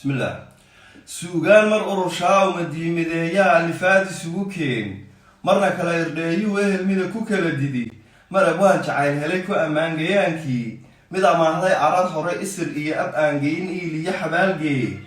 Bismillah. Suugaan mar ururshaa umadiimideeyaa alifaad isugu keen, marna kala irdheeyuu ehel mida ku kala didi, mar abwaan jacayl helay ku ammaangayaankii, mid amaahday arar hore isir iyo ab aangeyin iil iyo xabaalgee,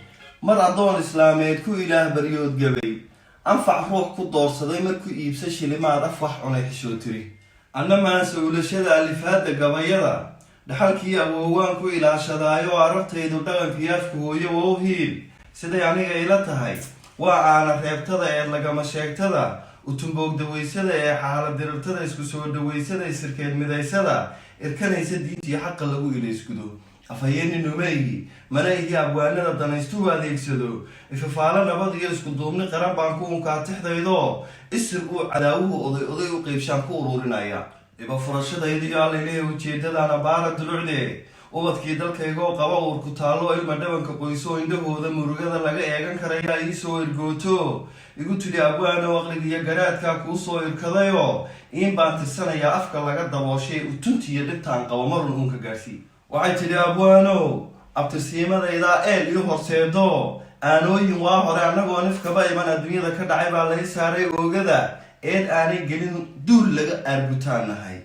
mar addoon islaameed ku ilaah baryoodgabay, anfac ruux ku doorsaday markuu iibsa shilimaad af wax cunay xishootiri. Anna maanse ulashada alifaadda gabayada dhaxalkii awoowaan ku ilaashadaayo, arartaydu dhaqankii afku hooyo wow hiil. Siday aniga ila tahay waa aana reebtada ee lagama sheegtada, utumboogdawaysada ee xaalad dirirtada, isku soo dhawaysada, isirkeed midaysada, irkanaysa diintii xaqa lagu ilaysgudo. Afhayeeninuma ihi, mana ihi abwaanada danaystuhu adeegsado. Ifafaalo nabad iyo isku duubni qaran baan ku unkaatixdaydo, isir uu cadaawuhu oday oday u qeybshaan ku ururinaya. Iba furashadayda iyo allailehe ujeedadana baara dulucde, ubadkii dalkaygoo qaba uurku taallo, ilma dhabanka qoyso, indhahooda murugada laga eegan karayaa iisoo ergooto, igu tidhi: "Abwaano, aqligiiyo garaadkaa kuu soo irkadayo, iin baan tirsanayaa afka laga dabooshay, utuntiiyo dhibtaan qabo marun uunka gaadhsii." Waxay tidhi: "Abwaanow, abtirsiimadaydaa eel iyo horseedo, aanooyin waa hore annagoo nifkaba iman adduunyada ka dhacay baa lay saaray oogada, eed aanay gelin duul laga aargutaan nahay,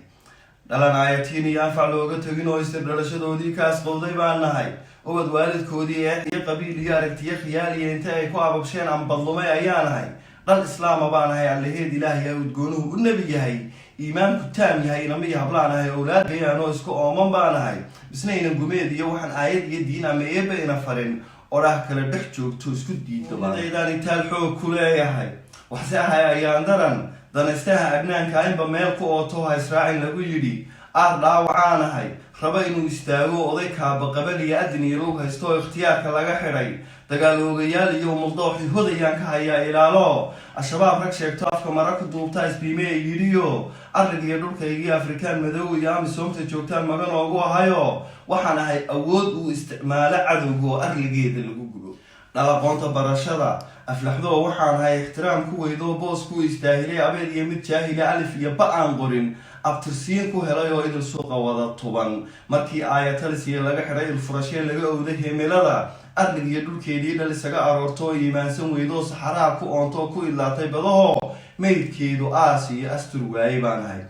dhalan aayatiin iyo anfac looga tegin oo isir dhalashadoodii kaas qowday baan nahay, ubad waalidkoodii eex iyo qabiil iyo aragtiyo khiyaaliya inta ay ku ababsheen ambadlumay ayaa nahay, dhal islaama baan ahay, allaheed ilaahay udgoonuhu u nebi yahay, iimaanku taam yahay, inama iyo hablaan ahay, owlaadgayaan oo isku ooman baan ahay, misna inan gumeed iyo waxaan aayad iyo diin ama eeba ina farin odhaah kale dhex joogto isku diidaydaan itaal xoog ku leeyahay. Waxse ahay ayaan daran danaystaha agnaanka inba meel ku ooto ha israacin lagu yidhi, aar dhaawacaanahay raba inuu istaago, oday kaaba qabaliya adin iyo lug haysto oo ikhtiyaarka laga xidhay, dagaal oogayaal iyo umuldooxi hodayaan ka hayaa ilaalo, Al-Shabaab rag sheegto afka mara ku duubtaa isbiime yidhiyo, arrig iyo dhulkaygii Afrikaan madow iyo Amisoomta joogtaan magan oogu ahayo, waxaan ahay awood uu isticmaalo cadowga oo arligeeda lagu gubo, dhalaqoonta barashada aflaxdoo, waxaan ahay ixtiraam ku weydoo boos ku istaahilay, abeed iyo mid jaahila, alif iyo ba aan qorin, abtirsiin ku helay oo idil suuqa wada tuban, markii aayatalisyo laga xidhay ilfurashee laga owday himilada arlig iyo dhulkeedii dhal isaga aroorto oo iimaansan weydoo saxaraha ku oontoo ku idlaatay badaho, meydkeedu aas iyo astur waayey baan ahay,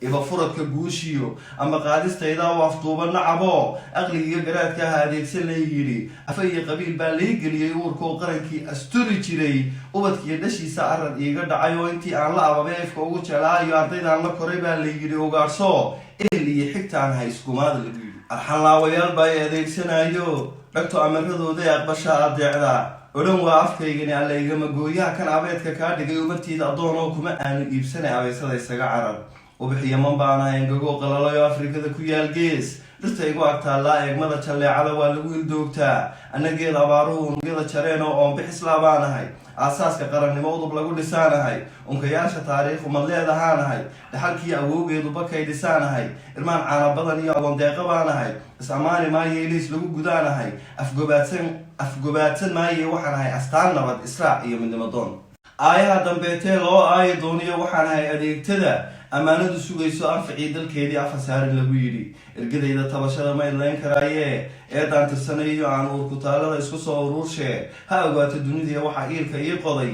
iba furadka guushiyo ama qaadistayda oo afduuba nacabo, aqligiiyo garaadka ha adeegsan lay yidhi, afa iyo qabiil baa lay geliyey uurka oo qarankii asturi jiray, ubadkiiyo dhashiisa arad iiga dhacay, oo intii aan la ababay efka ugu jeclaa iyo ardaydaan la koray baa la yidhi ugaadhso, ehel iyo xigtaan ha iskumaada lagu yidhi, arxanlaawayaal baa ay adeegsanayo, dhagto amaradooday aqbashaa adeecda, odhan waa afkaygani alla igama gooyaha kan abeedka kaa dhigay, umartiida addoon oo kuma aanu iibsanay abeysada isaga carar, ubixiyo man baanahay engagoo qalalay oo Afrikada ku yaal gees, dhirta igu agtaallaa eegmada jalleecada waa lagu ildoogtaa, annageed abaaruhu unugyada jareen oo oonbixislaa baanahay, aasaaska qarannimo udub lagu dhisaanahay, unkayaasha taariikh umad leedahaanahay, dhaxalkii awowgeedu bakay dhisaanahay, irmaan caana badan iyo agoondeeqa baanahay, is-ammaani maayo iliis lagu gudaanahay, afgobaadsan afgobaadsan maaye waxaan ahay astaan nabad, israac iyo midnimadoon, aayaha dambeetee loo aayi dooniyo, waxaan ahay adeegtada ammaanadu sugayso, anficii dalkeedii afasaarin lagu yidhi, ergadayda tabashada ma idlayn karaaye, eedaan tirsanayo aan uurkutaalada isku soo uruurshe, ha ogaato dunidii waxaa iilka ii qoday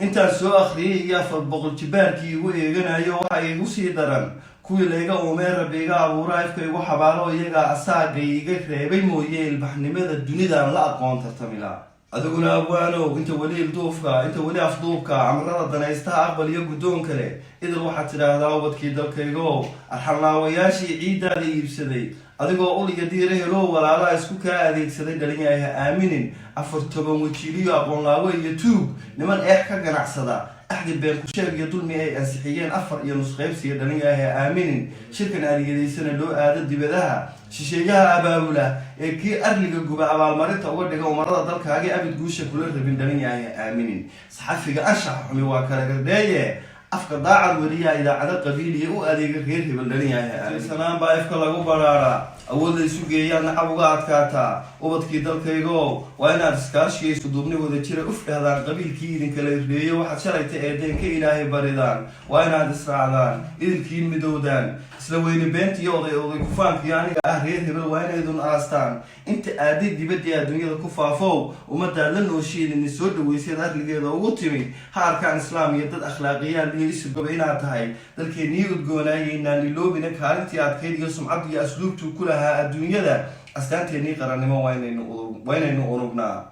intaan soo akhriyay iyo 400 jibaarkii igu eeganayo. Waxa iigu sii daran kuwii layga uumee Rabbi iga abuura ifka igu xabaalo, iyagaa asaagay iga reebay mooye, ilbaxnimada dunidaan la aqoon tartamila. Adiguna abwaanow, inta weli ilduufka, inta weli afduubka amrada danaystaha aqbal iyo guddoon kale idil, waxaad tidhaahdaa ubadkii dalkaygo, arxanlaawayaashii ciiddaada iibsaday, adigoo ul iyo diira heloo walaalaha isku kaa adeegsaday, dhalinyahay ha aaminin 40 wajiiliyo aqoonlaawe iyo tuug, niman eex ka ganacsada, axdi been kusheeg iyo dulmi ay ansixiyeen afar iyo nusqaybsiga, dhalinyahay ha aaminin shirkan aadiyadaysana loo aado dibadaha, shisheeyaha abaabula ee kii arliga guba abaalmarinta uga dhiga, umarada dalkaagii abid guusha kula rabin, dhalinyahay ha aaminin saxafiga anshaxa xumi waa kala gardheeye, afka daacad weliyaa idaacado qabiiliya u adeega reer hebel, dhalinyahay ha aaminin sanaan baa ifka lagu baraaraa. Awood la isu geeyaad nacab uga adkaataa. Ubadkii dalkaygo, waa inaad iskaashiga, isku duubni wada jira uf dhahdaan. Qabiilkii idinkala irdheeyo, waxaad shalayta eedeen ka Ilaahay baridaan. Waa inaad israacdaan, idilkiin midowdaan. Isla weyne beenta iyo oday oday kufaankiyo aniga ah reer hebel waa inaydun aastaan. Inta aaday dibadii adduunyada ku faafow, ummadaad la noosheed idin soo dhawayseed arligeeda ugu timi ha arkaan islaam iyo dad akhlaaqiyaad iyo isirgoba inaad tahay. Dalkeennii udgoonaayay iloobina kaalintii adkayd iyo sumcad iyo asluubtuu ku lahaa adduunyada. Astaanteennii qarannimo waa inaynu unugnaa.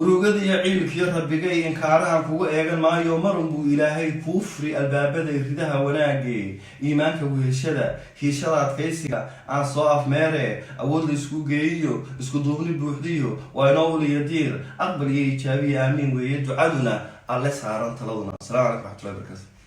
Urugada iyo ciilkiyo rabbigay inkaarahan kugu eegan maayo. Marun buu Ilaahay kuu furi albaabada ridaha wanaage. Iimaanka weheshada, hiishada adkaysiga aan soo afmeere. Awood la isku geeyiyo isku duubni buuxdiyo waa inoo uliya diir. Aqbal iyo ijaabiya aamiin weeye ducaduna, Alle saaran taladuna. Asalamu calaykum raxmatullahi barakaatu.